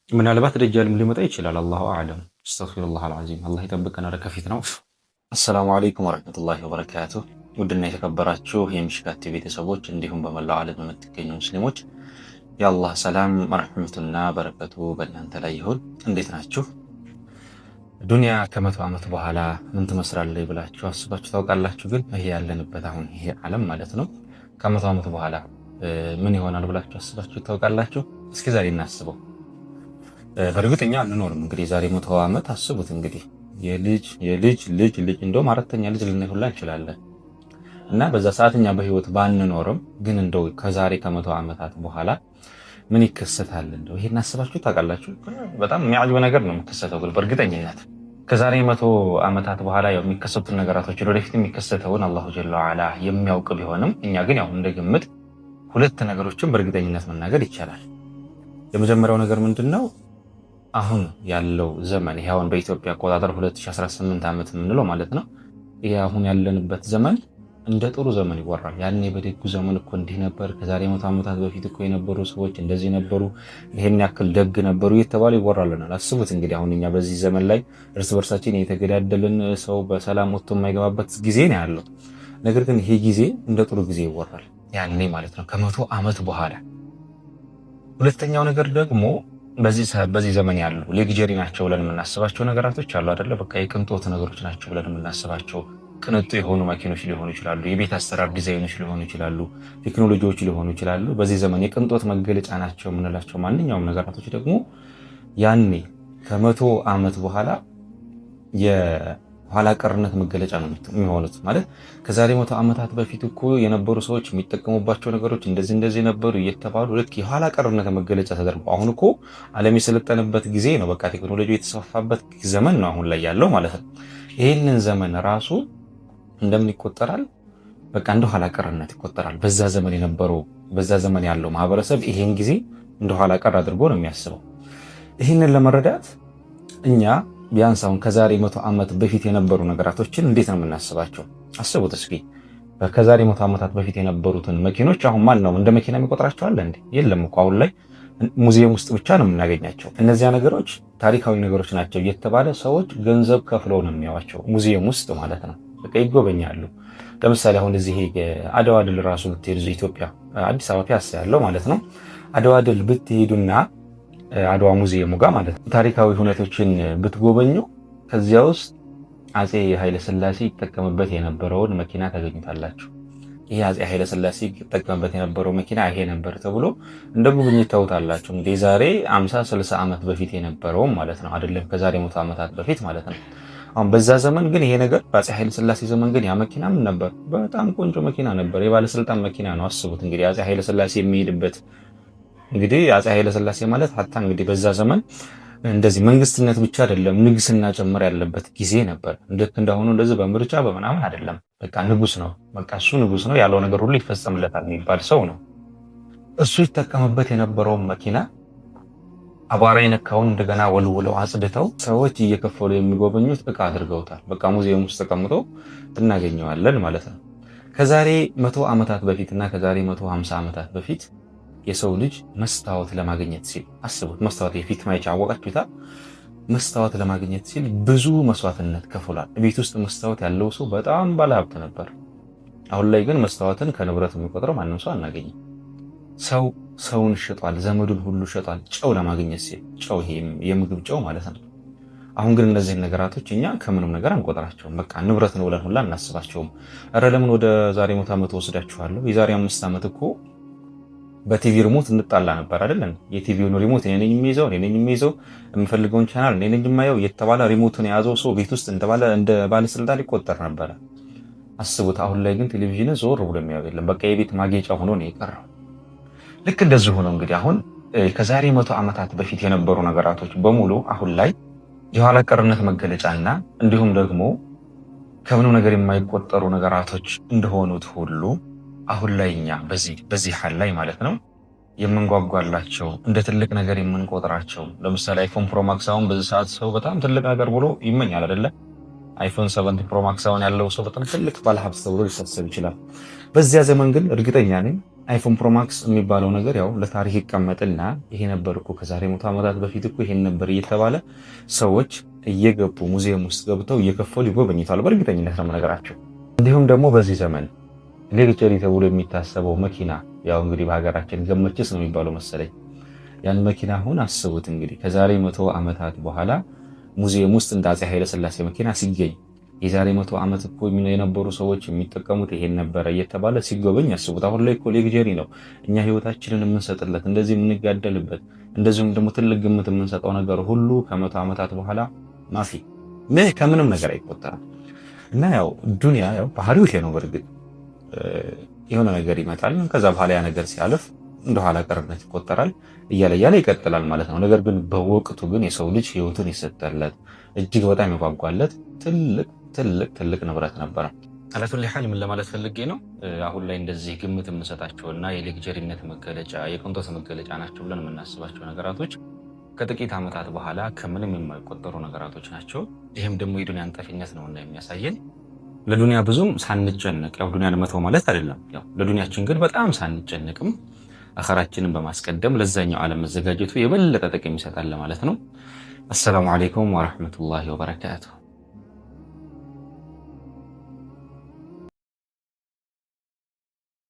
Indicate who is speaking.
Speaker 1: ምናልባት ደጃልም ሊመጣ ይችላል። الله أعلم። أستغفر الله العظيم። አላህ ይጠብቀን። ኧረ ከፊት ነው። السلام عليكم ورحمة الله وبركاته። ውድና የተከበራችሁ የምሽካት ቤተሰቦች እንዲሁም በመላው ዓለም የምትገኙ ሙስሊሞች የአላህ ሰላም ረሕመቱና በረከቱ በእናንተ ላይ ይሁን። እንዴት ናችሁ? ዱንያ ከ100 ዓመት በኋላ ምን ትመስላለች ብላችሁ አስባችሁ ታውቃላችሁ? ግን ይሄ ያለንበት አሁን ይሄ ዓለም ማለት ነው ከ100 ዓመት በኋላ ምን ይሆናል ብላችሁ አስባችሁ ታውቃላችሁ? እስኪ ዛሬ እናስበው። በእርግጥ እኛ አንኖርም። እንግዲህ የዛሬ 100 ዓመት አስቡት እንግዲህ የልጅ የልጅ ልጅ ልጅ እንደውም አራተኛ ልጅ ልናይ ሁላ እንችላለን። እና በዛ ሰዓት እኛ በህይወት ባንኖርም ግን እንደው ከዛሬ ከ100 ዓመታት በኋላ ምን ይከሰታል? እንደው ይሄን አስባችሁ ታውቃላችሁ? በጣም የሚያጅብ ነገር ነው የሚከሰተው። ግን በእርግጠኝነት ከዛሬ 100 ዓመታት በኋላ ያው የሚከሰቱን ነገራቶች ወደፊት የሚከሰተውን الله جل وعلا የሚያውቅ ቢሆንም እኛ ግን ያው እንደ ግምት ሁለት ነገሮችን በእርግጠኝነት መናገር ይቻላል። የመጀመሪያው ነገር ምንድን ነው? አሁን ያለው ዘመን ይሄ አሁን በኢትዮጵያ አቆጣጠር 2018 ዓመት የምንለው ማለት ነው። ይሄ አሁን ያለንበት ዘመን እንደ ጥሩ ዘመን ይወራል። ያኔ በደጉ ዘመን እኮ እንዲህ ነበር፣ ከዛሬ 100 ዓመታት በፊት እኮ የነበሩ ሰዎች እንደዚህ ነበሩ፣ ይሄን ያክል ደግ ነበሩ እየተባለ ይወራልናል። አስቡት እንግዲህ አሁን እኛ በዚህ ዘመን ላይ እርስ በርሳችን የተገዳደልን ሰው በሰላም ወጥቶ የማይገባበት ጊዜ ነው ያለው። ነገር ግን ይሄ ጊዜ እንደ ጥሩ ጊዜ ይወራል፣ ያኔ ማለት ነው ከ100 ዓመት በኋላ። ሁለተኛው ነገር ደግሞ በዚህ ዘመን ያሉ luxury ናቸው ብለን የምናስባቸው ነገራቶች አሉ አይደለ? በቃ የቅንጦት ነገሮች ናቸው ብለን የምናስባቸው ቅንጡ የሆኑ መኪኖች ሊሆኑ ይችላሉ፣ የቤት አሰራር ዲዛይኖች ሊሆኑ ይችላሉ፣ ቴክኖሎጂዎች ሊሆኑ ይችላሉ። በዚህ ዘመን የቅንጦት መገለጫ ናቸው የምንላቸው ማንኛውም ነገራቶች ደግሞ ያኔ ከ100 ዓመት በኋላ የኋላ ቀርነት መገለጫ ነው የሚሆኑት። ማለት ከዛሬ 100 ዓመታት በፊት እኮ የነበሩ ሰዎች የሚጠቀሙባቸው ነገሮች እንደዚህ እንደዚህ ነበሩ እየተባሉ ልክ የኋላ ቀርነት መገለጫ ተደርጎ፣ አሁን እኮ ዓለም የሰለጠነበት ጊዜ ነው። በቃ ቴክኖሎጂ የተስፋፋበት ዘመን ነው አሁን ላይ ያለው ማለት ነው። ይህንን ዘመን ራሱ እንደምን ይቆጠራል? በቃ እንደ ኋላ ቀርነት ይቆጠራል። በዛ ዘመን የነበረው በዛ ዘመን ያለው ማህበረሰብ ይሄን ጊዜ እንደ ኋላ ቀር አድርጎ ነው የሚያስበው። ይህንን ለመረዳት እኛ ቢያንስ አሁን ከዛሬ 100 ዓመት በፊት የነበሩ ነገራቶችን እንዴት ነው የምናስባቸው? አስቡት እስኪ ከዛሬ 100 ዓመታት በፊት የነበሩትን መኪኖች አሁን ማን ነው እንደ መኪና የሚቆጥራቸው አለ እንዴ? የለም እኮ አሁን ላይ ሙዚየም ውስጥ ብቻ ነው የምናገኛቸው። እነዚያ ነገሮች ታሪካዊ ነገሮች ናቸው እየተባለ ሰዎች ገንዘብ ከፍለው ነው የሚያዋቸው ሙዚየም ውስጥ ማለት ነው። በቃ ይጎበኛሉ። ለምሳሌ አሁን እዚህ አድዋ ድል ራሱ ብትሄዱ ኢትዮጵያ አዲስ አበባ ፒያሳ ያለው ማለት ነው። አድዋ ድል ብትሄዱና አድዋ ሙዚየሙ ጋር ማለት ነው ታሪካዊ ሁነቶችን ብትጎበኙ ከዚያ ውስጥ አፄ ኃይለሥላሴ ይጠቀምበት የነበረውን መኪና ታገኙታላችሁ። ይሄ አፄ ኃይለሥላሴ ይጠቀምበት የነበረው መኪና ይሄ ነበር ተብሎ እንደ ጉብኝት ታውታላችሁ። እንግዲህ ዛሬ 50 60 ዓመት በፊት የነበረውም ማለት ነው አይደለም ከዛሬ 100 ዓመታት በፊት ማለት ነው። አሁን በዛ ዘመን ግን ይሄ ነገር በአፄ ኃይለ ሥላሴ ዘመን ግን ያ መኪና ምን ነበር? በጣም ቆንጆ መኪና ነበር። የባለስልጣን መኪና ነው። አስቡት እንግዲህ አፄ ኃይለ ሥላሴ የሚሄድበት፣ እንግዲህ አፄ ኃይለ ሥላሴ ማለት ሀታ እንግዲህ በዛ ዘመን እንደዚህ መንግስትነት ብቻ አይደለም ንግስና ጭምር ያለበት ጊዜ ነበር። ልክ እንዳሁኑ እንደዚህ በምርጫ በምናምን አይደለም። በቃ ንጉስ ነው። በቃ እሱ ንጉስ ነው፣ ያለው ነገር ሁሉ ይፈጸምለታል የሚባል ሰው ነው። እሱ ይጠቀምበት የነበረውን መኪና አቧራ የነካውን እንደገና ወልውለው አጽድተው ሰዎች እየከፈሉ የሚጎበኙት እቃ አድርገውታል። በቃ ሙዚየም ውስጥ ተቀምጦ እናገኘዋለን ማለት ነው። ከዛሬ 100 ዓመታት በፊት እና ከዛሬ 150 ዓመታት በፊት የሰው ልጅ መስታወት ለማግኘት ሲል፣ አስቡት፣ መስታወት የፊት ማየቻ አወቃችሁታ። መስታወት ለማግኘት ሲል ብዙ መስዋዕትነት ከፍሏል። ቤት ውስጥ መስታወት ያለው ሰው በጣም ባለሀብት ነበር። አሁን ላይ ግን መስታወትን ከንብረት የሚቆጥረው ማንም ሰው አናገኝም። ሰው ሰውን ሽጧል፣ ዘመዱን ሁሉ ሸጧል፣ ጨው ለማግኘት ሲል፣ ጨው ይሄ የምግብ ጨው ማለት ነው። አሁን ግን እነዚህን ነገራቶች እኛ ከምንም ነገር አንቆጥራቸውም። በቃ ንብረት ነው ብለን ሁላ አናስባቸውም። ኧረ ለምን ወደ ዛሬ 100 ዓመት ወስዳችኋለሁ። የዛሬ 5 ዓመት እኮ በ TV remote እንጣላ ነበር አይደለን? የ TV ውን remote እኔ ነኝ የሚይዘው፣ እኔ ነኝ የሚይዘው፣ የምፈልገውን ቻናል እኔ ነኝ የማየው የተባለ remote ኡን የያዘው ሰው ቤት ውስጥ እንደ ባለስልጣን ይቆጠር ነበረ። አስቡት። አሁን ላይ ግን ቴሌቪዥን ዞር ብሎ የሚያየው የለም። በቃ የቤት ማጌጫ ሆኖ ነው የቀረው። ልክ እንደዚህ ሆኖ እንግዲህ አሁን ከዛሬ 100 ዓመታት በፊት የነበሩ ነገራቶች በሙሉ አሁን ላይ የኋላ ቀርነት መገለጫና እንዲሁም ደግሞ ከምንም ነገር የማይቆጠሩ ነገራቶች እንደሆኑት ሁሉ አሁን ላይ እኛ በዚህ ሀል ላይ ማለት ነው የምንጓጓላቸው፣ እንደ ትልቅ ነገር የምንቆጥራቸው፣ ለምሳሌ iPhone Pro Max አሁን በዚህ ሰዓት ሰው በጣም ትልቅ ነገር ብሎ ይመኛል አይደለ? iPhone 17 Pro Max አሁን ያለው ሰው በጣም ትልቅ ባለሀብት ተብሎ ሊታሰብ ይችላል። በዚያ ዘመን ግን እርግጠኛ ነኝ iPhone Pro Max የሚባለው ነገር ያው ለታሪክ ይቀመጥና ይሄ ነበር እኮ ከዛሬ 100 ዓመታት በፊት እኮ ይሄን ነበር እየተባለ ሰዎች እየገቡ ሙዚየም ውስጥ ገብተው እየከፈሉ ይጎበኙታል። በእርግጠኝነት ነው የምነግራችሁ። እንዲሁም ደግሞ በዚህ ዘመን luxury ተብሎ የሚታሰበው መኪና፣ ያው እንግዲህ በሀገራችን ገመችስ ነው የሚባለው መሰለኝ። ያን መኪና አሁን አስቡት እንግዲህ ከዛሬ 100 ዓመታት በኋላ ሙዚየም ውስጥ እንደ አፄ ኃይለሥላሴ መኪና ሲገኝ፣ የዛሬ 100 ዓመት እኮ የነበሩ ሰዎች የሚጠቀሙት ይሄን ነበረ እየተባለ ሲጎበኝ ያስቡት። አሁን ላይ እኮ luxury ነው፣ እኛ ህይወታችንን የምንሰጥለት፣ እንደዚህ የምንጋደልበት፣ እንደዚሁም ደግሞ ትልቅ ግምት የምንሰጠው ነገር ሁሉ ከ100 ዓመታት በኋላ ማፊ ከምንም ነገር አይቆጠርም። እና ያው ዱንያ ያው ባህሪው ይሄ ነው። በእርግጥ የሆነ ነገር ይመጣል። ከዛ በኋላ ያ ነገር ሲያልፍ እንደ ኋላ ቀርነት ይቆጠራል። እያለ እያለ ይቀጥላል ማለት ነው። ነገር ግን በወቅቱ ግን የሰው ልጅ ህይወቱን የሰጠለት፣ እጅግ በጣም የጓጓለት ትልቅ ትልቅ ትልቅ ንብረት ነበረ። አላኩሊ ሐል ምን ለማለት ፈልጌ ነው? አሁን ላይ እንደዚህ ግምት የምንሰጣቸውና የ luxury ነት መገለጫ፣ የቅንጦት መገለጫ ናቸው ብለን የምናስባቸው ነገራቶች ከጥቂት ዓመታት በኋላ ከምንም የማይቆጠሩ ነገራቶች ናቸው። ይህም ደግሞ የዱንያን ጠፊነት ነው እና የሚያሳየን ለዱንያ ብዙም ሳንጨነቅ፣ ያው ዱንያን መተው ማለት አይደለም። ያው ለዱንያችን ግን በጣም ሳንጨነቅም አኸራችንን በማስቀደም ለዛኛው ዓለም መዘጋጀቱ የበለጠ ጥቅም ይሰጣል ለማለት ነው። አሰላሙ አለይኩም ወረሕመቱላሂ ወበረካቱሁ።